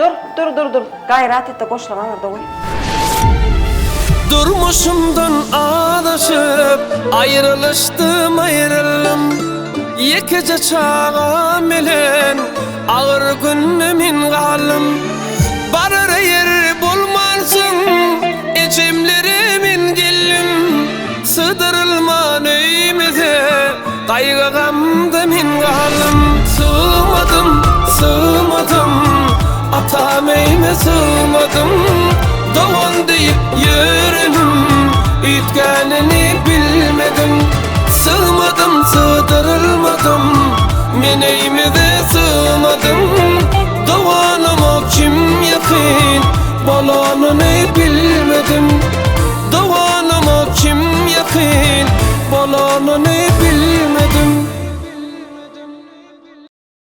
Dur, dur, dur, dur. Gaýrat et-de goşlary aňyrda goý. Durmuşymdan azaşyp, aýrylyşdym, aýryldym. Ýekeje çagam bilen agyr günde men galdym. Barara ýer bolmansoň, ejemlere men geldim. Sydyrylman öýmüze, gaýgy-gamda men galdym. Sygmadym, sygmadym, atam öýüme sygmadym. Dogan diýip ýörenim, üýtgänini bilmedim. Sygmadym, sygdyrylmadym, men öýmüze sygmadym. Doganyma kim ýakyn bolanyny bilmedim.